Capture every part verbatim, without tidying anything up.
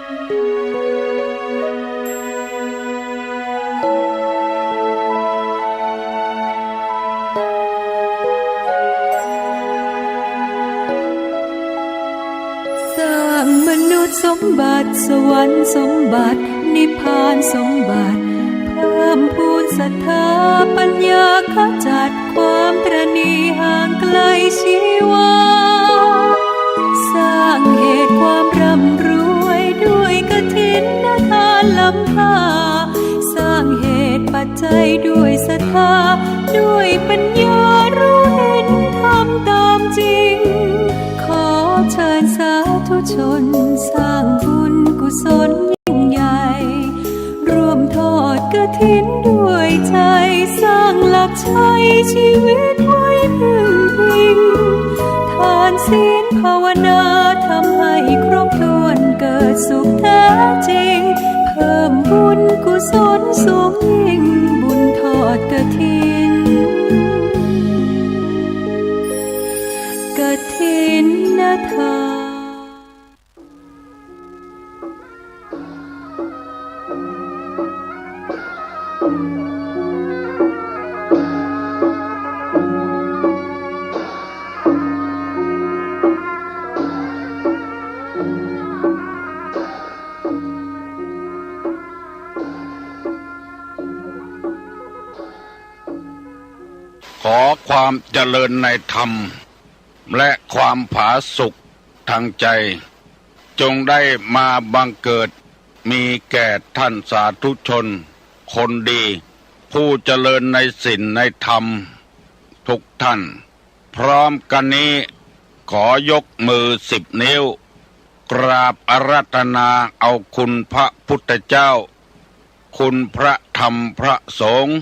สร้างมนุษย์สมบัติ สวรรค์สมบัติ นิพพานสมบัติ เพิ่มพูนศรัทธาปัญญา ขจัดความตระหนี่ห่างไกลชีวา สร้างเหตุความร่ำรวยด้วยกฐินทานล้ำค่า สร้างเหตุปัจจัยด้วยศรัทธา ด้วยปัญญารู้เห็นธรรมตามจริง ขอเชิญสาธุชนสร้างบุญกุศลยิ่งใหญ่ ร่วมทอดกฐินด้วยใจ สร้างหลักชัยชีวิตไว้พึ่งพิง ทานศีลภาวนาทำให้ครบถ้วน เกิดสุขแท้จริง เพิ่มบุญกุศลสูงยิ่ง บุญทอดกฐิน กฐินทาน ขอความเจริญในธรรม และความผาสุกทางใจ จงได้มาบังเกิดมีแก่ท่านสาธุชนคนดี ผู้เจริญในศีลในธรรมทุกท่าน พร้อมกันนี้ ขอยกมือสิบนิ้ว กราบอาราธนาเอาคุณพระพุทธเจ้า คุณพระธรรมพระสงฆ์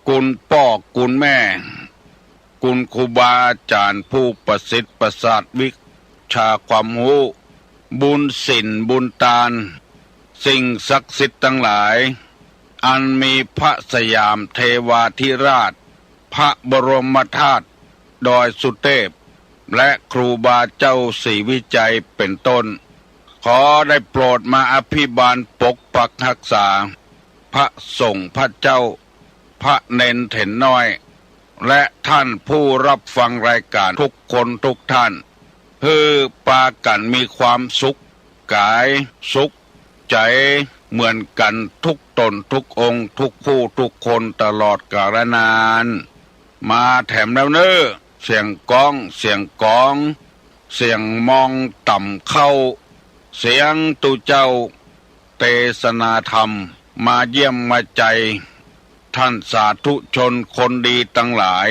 คุณป้อคุณแม่ คุณครูบาอาจารย์ผู้ประสิทธิ์ประสาทวิชาความฮู้ บุญศีลบุญตาน สิ่งศักดิ์สิทธิ์ตังหลาย อันมีพระสยามเทวาธิราช พระบรมธาตุดอยสุเทพ และครูบาเจ้าศรีวิชัยเป็นต้น ขอได้โปรดมาอภิบาลปกปักรักษา พระสงฆ์พระเจ้า พระเณรเถรน้อย และท่านผู้รับฟังรายการทุกคนทุกท่าน หื้อปากั๋นมีความสุขกายสุขใจ๋เหมือนกั๋นทุกต๋นทุกองค์ทุกผู้ทุกคนตลอดกาลนาน มาแถมแล้วเน่อ เสียงก้อง เสียงก๋อง เสียงมองต่ำเข้า เสียงตุ๊เจ้าเตสนาธรรม มาเยี่ยมมาใจ๋ท่านสาธุชนคนดีตังหลาย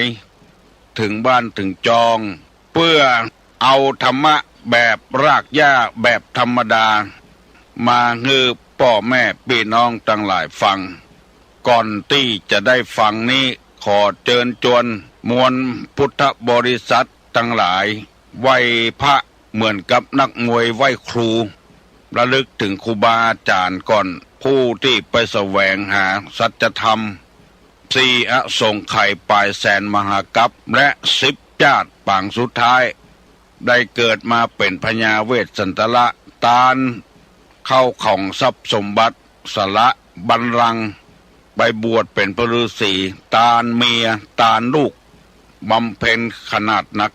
เถิงบ้านเถิงจอง เปื้อเอาธรรมะแบบรากหญ้าแบบธรรมดา มาหื้อป้อแม่ปี้น้องตังหลายฟัง ก่อนตี้จะได้ฟังนี้ ขอเจิญจวนมวลพุทธบริษัทตังหลาย ไหว้พระเหมือนกับนักมวยไหว้ครู ระลึกเถิงครูบาอาจ๋ารย์ก่อน ผู้ตี้ไปแสวงหาสัจธรรม สี่อสงไขยป๋ายแสนมหากัป และสิบจาติปางสุดท้าย ได้เกิดมาเป๋นพญาเวสสันตละ ตานเข้าของทรัพย์สมบัติ สละบัลลังก์ ไปบวชเป๋นพระฤๅษี ตานเมีย ตานลูก บำเพ็ญขนาดนัก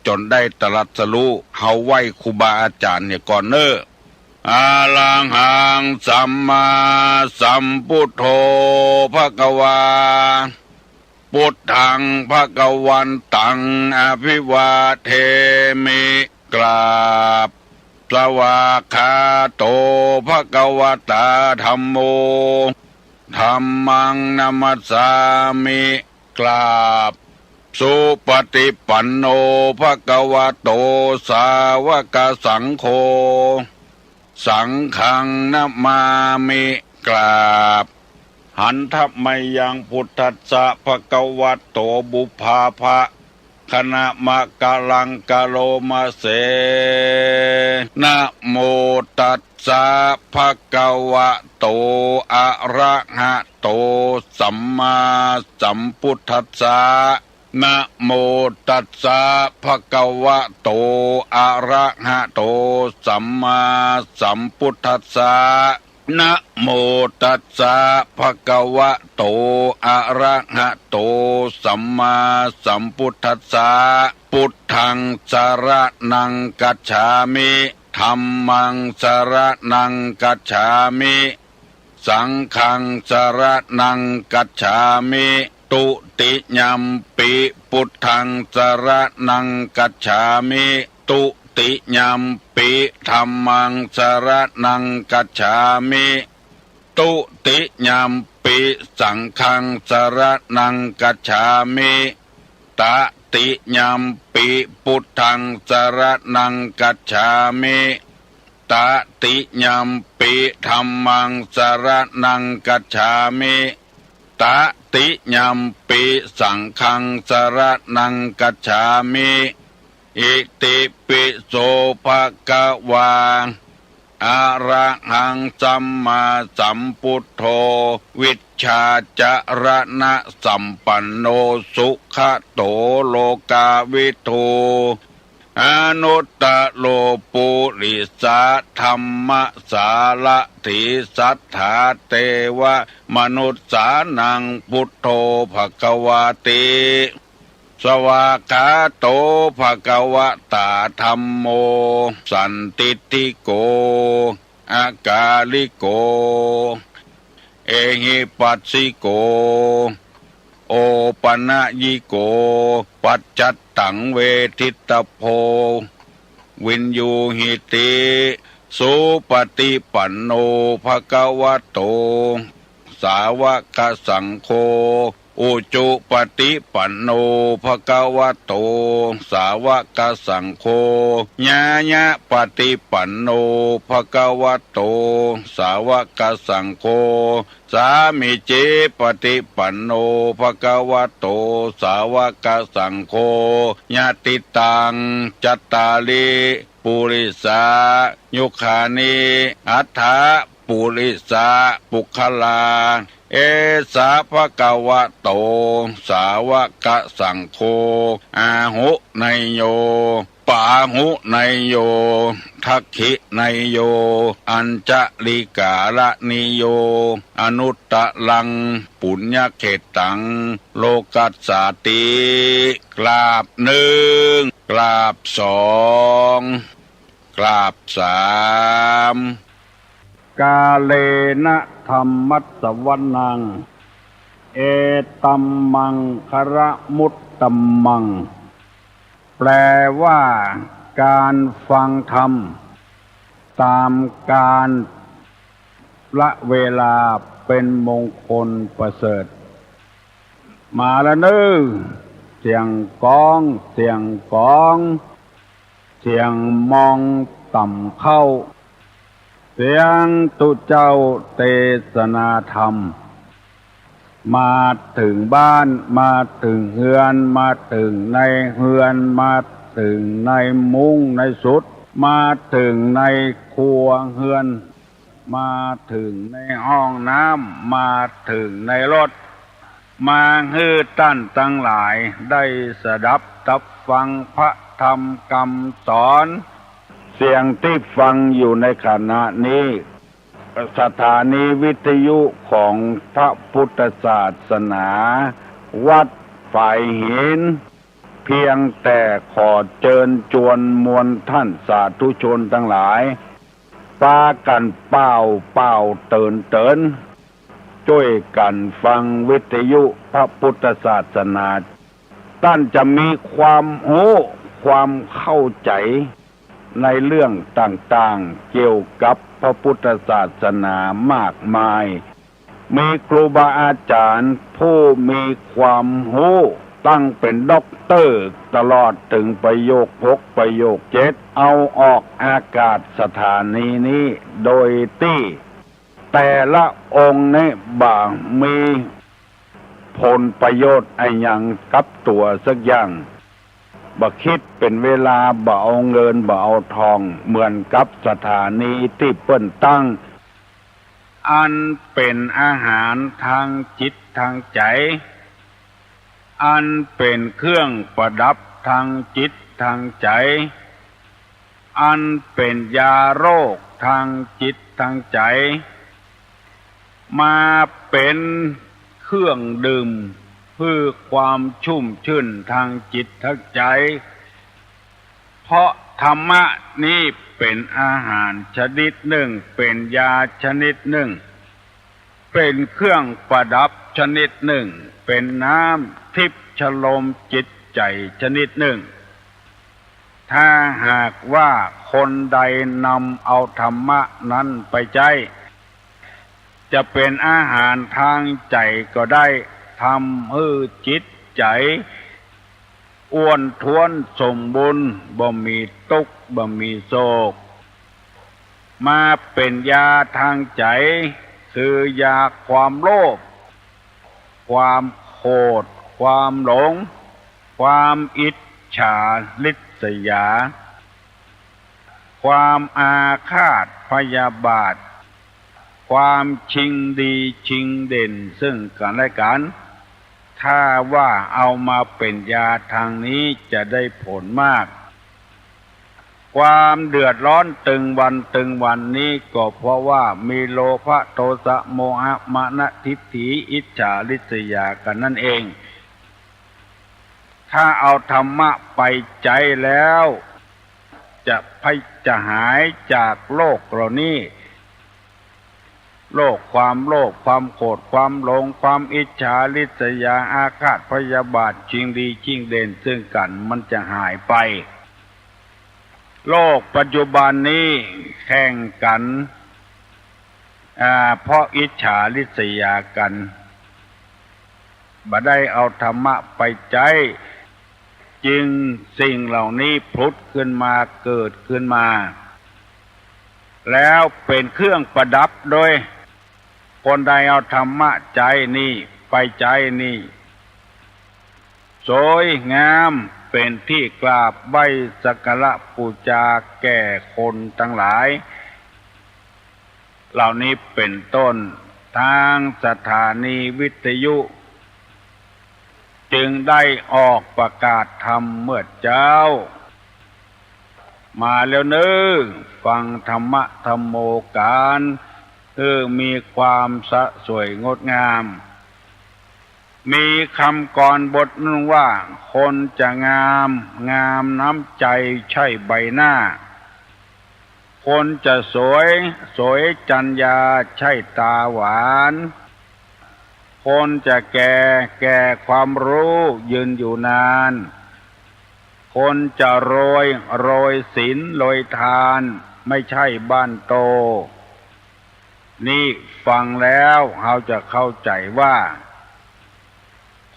จ๋นได้ตรัสรู้ เฮาไหว้ครูบาอาจ๋ารย์เหียก่อนเน่อ อะระหังสัมมาสัมพุทโธภะคะวา พุทธังภะคะวันตังอะภิวาเทมิ กราบ สวากขาโตภะคะวะตาธัมโม ธัมมังนะมัสสามิ กราบ สุปฏิปันโนภะคะวะโตสาวกสังโฆ สังฆังนะมามิ กราบ หันทะมะยังพุทธัสสะภะคะวะโตปุพพาภะ คะนะมะกะลังกะโลมะเส นะโมตัสสะภะคะวะโต อะระหะโต สัมมาสัมพุทธัสสะ นะโมตัสสะ ภะคะวะโต อะระหะโต สัมมาสัมพุทธัสสะ นะโมตัสสะ ภะคะวะโต อะระหะโต สัมมาสัมพุทธัสสะ พุทธัง สะระณัง คัจฉามิ ธัมมัง สะระณัง คัจฉามิ สังฆัง สะระณัง คัจฉามิ ทุติยัมปิ พุทธัง สะระณัง คัจฉามิ ทุติยัมปิ ธัมมัง สะระณัง คัจฉามิ ทุติยัมปิ สังฆัง สะระณัง คัจฉามิ ตติยัมปิ พุทธัง สะระณัง คัจฉามิ ตติยัมปิ ธัมมัง สะระณัง คัจฉามิ ตติยัมปิ สังฆัง สะระณัง คัจฉามิ อิติปิโส ภะคะวา อะระหัง สัมมาสัมพุทโธ วิชชาจะระณะสัมปันโน สุขะโต โลกาวิทู อนุตตะโร ปุริสะธัมมะสารถี สัตถาเตวะมนุสสานัง พุทโธ ภะคะวาติ สวากขาโต ภะคะวะตา ธัมโม สันทิฏฐิโก อะกาลิโก เอหิปัสสิโก โอปะนะยิโก ปัจจัตตัง เวทิตตะโพ วินยูหิติ สุปะฏิปันโน ภะคะวะโต สาวะกะสังโฆ อุจุปะฏิปันโน ภะคะวะโต สาวะกะสังโฆ ญาญะปะฏิปันโน ภะคะวะโต สาวะกะสังโฆ สามีจิปะฏิปันโน ภะคะวะโต สาวะกะสังโฆ ยะติตัง จัตตาริ ปุริสา ยุคานิ อัตถะ ปุริสะ ปุคคลา เอสะ ภะคะวะโต สาวะกะสังโฆ อาหุเนยโย ปาหุเนยโย ทักขิเนยโย อัญชะลีกาละนีโย อนุตตะรัง ปุญญะเขตตัง โลกัสสาติ กราบนึ่ง กราบสอง กราบสาม กาเลนะธัมมัสสวนัง เอตัมมังคะละมุตตะมัง แปลว่า การฟังธรรม ต๋ามกาลเวลาเป๋นมงคลประเสริฐ มาละเน่อ เสียงกอง เสียงกอง เสียงมองต่ำเข้า เสียงตุ๊เจ้าเตสนาธรรม มาเถิงบ้าน มาเถิงเฮือน มาเถิงในเฮือน มาเถิงในมุ้งในสุด มาเถิงในครัวเฮือน มาเถิงในห้องน้ำ มาเถิงในรถ มาหื้อต้านตังหลายได้สดับตับฟังพระธรรมกำสอน เสียงตี้ฟังอยู่ในขณะนี้ สถานีวิทยุของพระพุทธศาสนา วัดฝายหิน เพียงแต่ขอเจิญจวนมวลต้านสาธุชนตังหลาย ปากั๋นเป่าเป่าเติ๋นเติ๋น จ้วยกั๋นฟังวิทยุพระพุทธศาสนา ต้านจะมีความฮู้ ความเข้าใจ๋ ในเรื่องต่างๆ เกี่ยวกับพระพุทธศาสนามากมาย มีครูบาอาจ๋ารย์ผู้มีความฮู้ ตั้งเป๋นด็อกเตอร์ ตลอดเถิงประโยคหก ประโยคเจ็ด เอาออกอากาศสถานีนี้ โดยตี้แต่ละองค์นี้บ่มีผลประโยชน์อะหยังกับตั๋วสักอย่าง บ่คิดเป๋นเวลา บ่เอาเงิน บ่เอาทอง เหมือนกับสถานีตี้เปิ้นตั้ง อันเป๋นอาหารตางจิตตางใจ๋ อันเป๋นเครื่องประดับตางจิตตางใจ๋ อันเป๋นยาโรคตางจิตตางใจ๋ มาเป๋นเครื่องดื่มหื้อความชุ่มชื่นตางจิตตางใจ๋ เพราะธรรมะนี้เป๋นอาหารชนิดนึ่ง เป๋นยาชนิดนึ่ง เป๋นเครื่องประดับชนิดนึ่ง เป๋นน้ำทิพย์ชโลมจิตใจ๋ชนิดนึ่ง ถ้าหากว่าคนใดนำเอาธรรมะนั้นไปใจ๊ จะเป๋นอาหารตางใจ๋ก็ได้ ทำหื้อจิตใจ๋อ้วนท้วนสมบูรณ์ บ่มีตุ๊กข์ บ่มีโศก มาเป๋นยาตางใจ๋ คือยาความโลภ ความโขด ความหลง ความอิจฉาริษยา ความอาฆาตพยาบาท ความชิงดีชิงเด่นซึ่งกั๋นและกั๋น ถ้าว่าเอามาเป๋นยาตางนี้จะได้ผลมาก ความเดือดร้อนตึงวันตึงวันนี้ก็เพราะว่ามีโลภะ โทสะ โมหะ มานะ ทิฏฐิ อิจฉาริษยากั๋นนั่นเอง ถ้าเอาธรรมะไปใจ๊แล้ว จะไพ จะหายจากโรคเหล่านี้ โรคความโลภ ความโขด ความหลง ความอิจฉาริษยา อาฆาตพยาบาท ชิงดีชิงเด่นซึ่งกั๋น มันจะหายไป โลกปัจจุบันนี้แข่งกั๋น อ่า เพราะอิจฉาริษยากั๋น บ่ได้เอาธรรมะไปใจ๊ จึงสิ่งเหล่านี้ผุดขึ้นมา เกิดขึ้นมา แล้วเป๋นเครื่องประดับโดย คนใดเอาธรรมะใจ๊นี่ ไปใจ๊นี่ สวยงาม เป๋นตี้กราบไหว้สักการะปู๋จาแก่คนตังหลาย เหล่านี้เป๋นต้น ตางสถานีวิทยุ จึงได้ออกประกาศธรรมเมื่อเจ๊า มาแล้วเน้อ ฟังธรรมะธัมโมกั๋น หื้อมีความสะสวยงดงาม มีกำกรบทนึ่งว่า คนจะงาม งามน้ำใจ๋ใช่ใบหน้า คนจะสวย สวยจัญญาใช่ต๋าหวาน คนจะแก่ แก่ความฮู้ยืนอยู่นาน คนจะรวย รวยศีลรวยทาน ไม่ใช่บ้านโต นี่ฟังแล้วเฮาจะเข้าใจ๋ว่า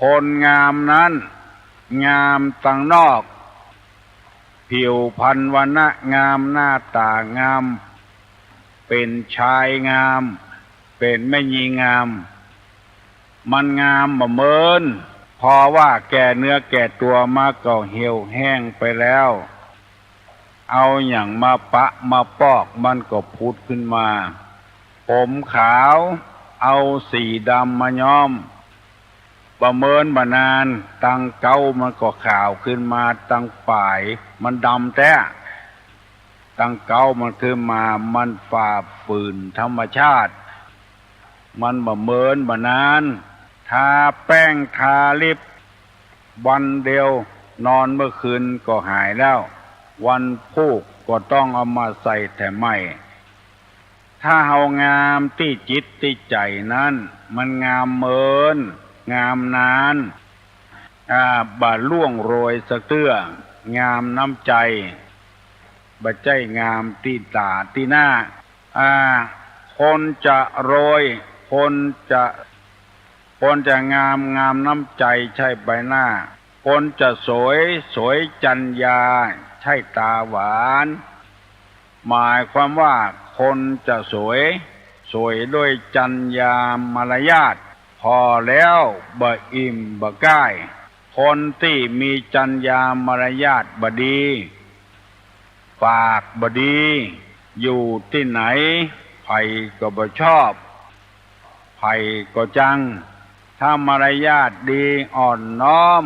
คนงามนั้น งามตางนอก ผิวพรรณวรรณะงาม หน้าต๋างาม เป๋นชายงาม เป๋นแม่ญิงงาม มันงามบ่เหมือน พอว่าแก่เนื้อแก่ตั๋วมาก็เหี่ยวแห้งไปแล้ว เอาหยังมาปะมาปอกมันก็ผุดขึ้นมา ผมขาว เอาสีดำมาย้อม บ่เหมินบ่นาน ตังเก๊ามันก็ขาวขึ้นมา ตังป๋ายมันดำแต๊ ตังเก๊ามันขึ้นมา มันฝ่าฝืนธรรมชาติ มันบ่เหมินบ่นาน ทาแป้งทาลิป วันเดียวนอนเมื่อคืนก็หายแล้ว วันพูกก็ต้องเอามาใส่แถมใหม่ ถ้าเฮางามตี้จิตตี้ใจ๋นั้น มันงามเมิน งามนาน อ่า บ่ล่วงโรยสักเตื้อ งามน้ำใจ๋ บ่ใจ้งามตี้ต๋าตี้หน้า อ่า คนจะรวย คนจะ คนจะงาม งามน้ำใจ๋ใช่ใบหน้า คนจะสวย สวยจัญญาใช่ต๋าหวาน หมายความว่าคนจะสวย สวยด้วยจัญญามารยาท ผ่อแล้วบ่อิ่มบ่ก้าย คนตี้มีจัญญามารยาทบ่ดี ปากบ่ดี อยู่ตี้ไหน ใผก็บ่ชอบ ใผก็จัง ถ้ามารยาทดีอ่อนน้อม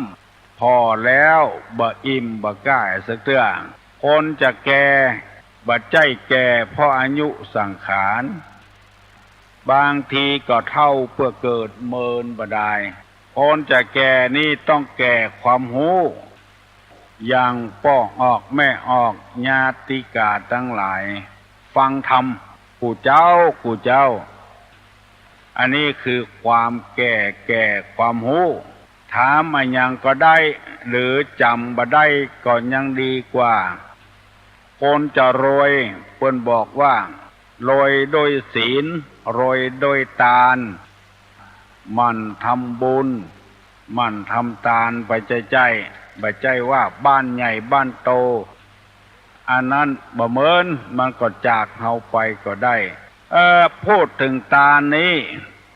ผ่อแล้วบ่อิ่มบ่ก้าสักเตื้อ คนจะแก่บ่ใจ้แก่เพราะอายุสังขาร บางทีก็เฒ่าเปื้อเกิดเมินบ่ดาย คนจะแก่นี่ต้องแก่ความฮู้ อย่างป้อออกแม่ออก ญาติก๋าตังหลาย ฟังธรรม กู่เจ้า กู่เจ้า อันนี้คือความแก่ แก่ความฮู้ ถามอะหยังก็ได้ หรือจ๋ำบ่ได้ก็ยังดีกว่า คนจะรวย เปิ้นบอกว่า รวยด้วยศีล รวยด้วยตาน หมั่นทำบุญ หมั่นทำตานไปใจ้ๆ บ่ใจ้ว่าบ้านใหญ่บ้านโต อันนั้นบ่เหมิน มันก็จากเฮาไปก็ได้ เอ่อ พูดเถิงตานนี้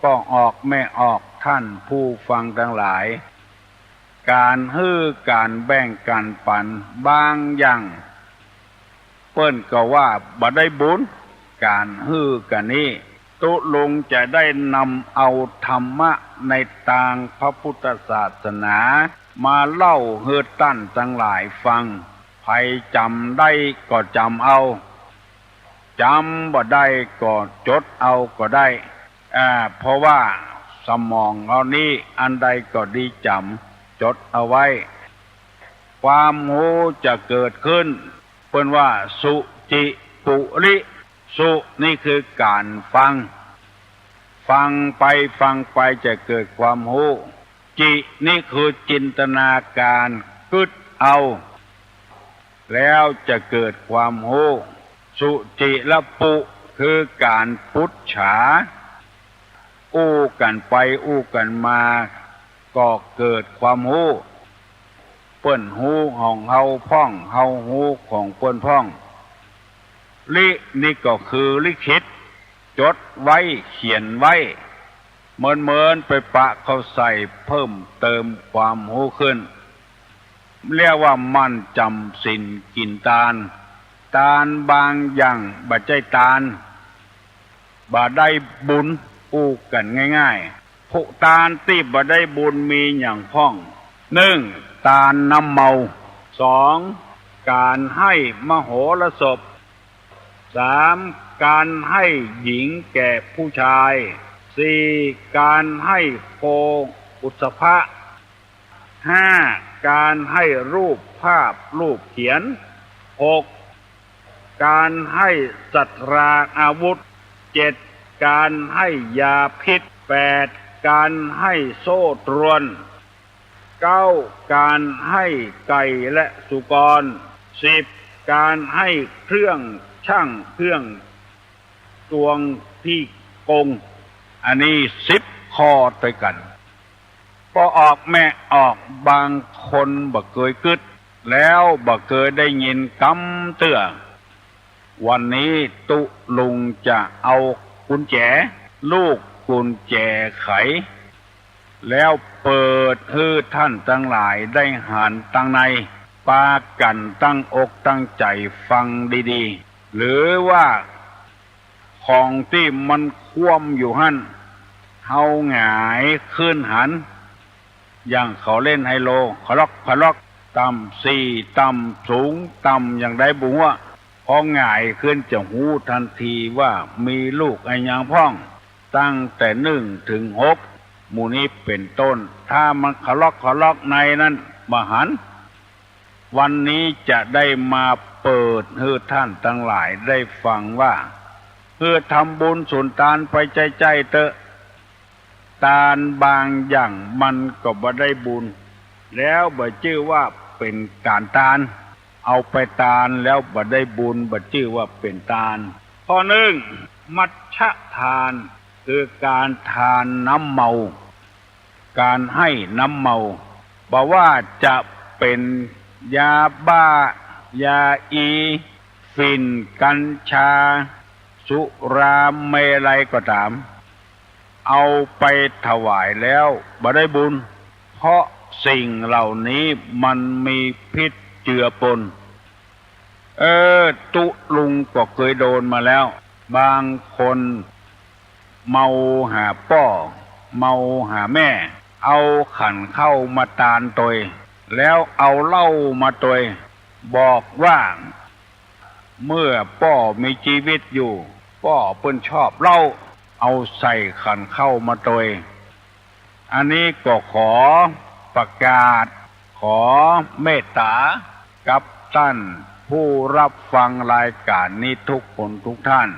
ป้อออกแม่ออกท่านผู้ฟังตังหลาย ก๋านหื้อก๋านแบ่งก๋านปั๋นบางอย่าง เปิ้นก็ว่าบ่ได้บุญ ก๋านหื้อก๋านนี้ ตุ๊ลุงจะได้นำเอาธรรมะในตางพระพุทธศาสนามาเล่าหื้อต้านตังหลายฟัง ใผจ๋ำได้ก็จ๋ำเอา จ๋ำบ่ได้ก็จดเอาก็ได้ อ่า เพราะว่าสมองเฮานี้อันใดก็ดีจ๋ำ จดเอาไว้ ความฮู้จะเกิดขึ้น เปิ้นว่าสุจิปุริ สุนี่คือก๋านฟัง ฟังไปฟังไปจะเกิดความฮู้ จินี่คือจินตนาการ กึ๊ดเอา แล้วจะเกิดความฮู้ สุจิระปุ คือก๋านปุจฉา อู้กั๋นไปอู้กั๋นมา ก็เกิดความฮู้ เปิ้นฮู้ของเฮาพ่อง เฮาฮู้ของเปิ้นพ่อง ลินี่ก็คือลิขิต จดไว้ เขียนไว้ เมินๆ ไปปะเข้าใส่ เพิ่มเติมความฮู้ขึ้น เรียกว่าหมั่นจ๋ำศีลกิ๋นตาน ตานบางอย่างบ่ใจ้ตาน บ่ได้บุญ อู้กั๋นง่ายๆ ผู้ตานตี้บ่ได้บุญมีหยังพ่อง นึ่ง ตานน้ำเมา สอง ก๋านให้มโหรสพ สาม ก๋านให้หญิงแก่ผู้ชาย สี่ ก๋านให้โคอุสสภะ ห้า ก๋านให้รูปภาพรูปเขียน หก ก๋านให้สัตราอาวุธ เจ็ด ก๋านให้ยาพิษ แปด ก๋านให้โซ่ตรวน เก้า ก๋านให้ไก่และสุกร สิบ ก๋านให้เครื่องชั่งเครื่องตวงตี้กง อันนี้สิบข้อตวยกั๋น ป้อออกแม่ออก บางคนบ่เกยกึ๊ด แล้วบ่เกยได้ยินกำเตื้อ วันนี้ตุ๊ลุงจะเอากุญแจ ลูกกุญแจไข แล้วเปิดหื้อต้านตังหลายได้หันตังใน ปากั๋นตั้งอกตั้งใจ๋ฟังดีๆ หรือว่า ของตี้มันคว่ำอยู่หั้น เฮาหงายขึ้นหัน อย่างเขาเล่นไฮโล ขะล็อกขะล็อก ต่ำสี่ ต่ำสูง ต่ำอย่างใดบ่ฮู้ พอหงายขึ้นจะฮู้ตันทีว่ามีลูกอะหยังพ่อง ตั้งแต่นึ่งเถิงหก หมู่นี้เป๋นต้น ถ้ามันขะล็อกขะล็อกในนั้นบ่หัน วันนี้จะได้มาเปิดหื้อต้านตังหลายได้ฟังว่า หื้อทำบุญสุนตานไปใจ้ๆ เต๊อะ ตานบางอย่างมันก็บ่ได้บุญ แล้วบ่จื้อว่าเป๋นก๋านตาน เอาไปตานแล้วบ่ได้บุญ บ่จื้อว่าเป๋นตาน ข้อนึ่ง มัชฌทาน คือก๋านทานน้ำเมา ก๋านให้น้ำเมา บ่ว่าจะเป๋นยาบ้า ยาอี ฝิ่น กัญชา สุรา เมรัยก็ต๋าม เอาไปถวายแล้วบ่ได้บุญ เพราะสิ่งเหล่านี้มันมีพิษเจือปน เออ ตุ๊ลุงก็เกยโดนมาแล้ว บางคนเมาหาป้อ เมาหาแม่ เอาขันข้าวมาตานตวย แล้วเอาเหล้ามาตวย บอกว่า เมื่อป้อมีจีวิตอยู่ ป้อเปิ้นชอบเหล้า เอาใส่ขันข้าวมาตวย อันนี้ก็ขอประกาศ ขอเมตต๋ากับต้านผู้รับฟังรายก๋านนี้ทุกคนทุกท่าน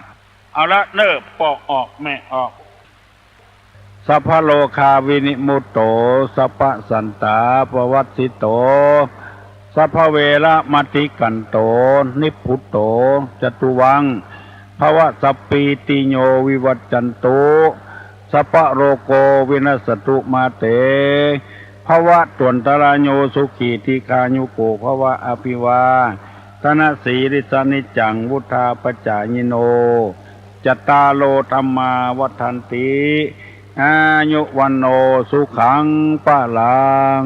เอาละเน่อ ป้อออกแม่ออก สัพพะโรคาวินิมมุตโต สัพพะสันตาปวัสสิโต สัพพะเวระมะติกันโต นิพพุตโต จตุวัง ภวะ สัพพีติโยวิวัชชันตุ สัพพะโรโกวินัสสะตุมาเต ภวะตวันตะราโยสุขีทีฆายุโกภวะ อภิวาทะนะสีลิสสะนิจจัง วุฑฒาปะจายิโน จัตตาโรธัมมาวัฑฒันติ อายุวัณโณสุขังพะลัง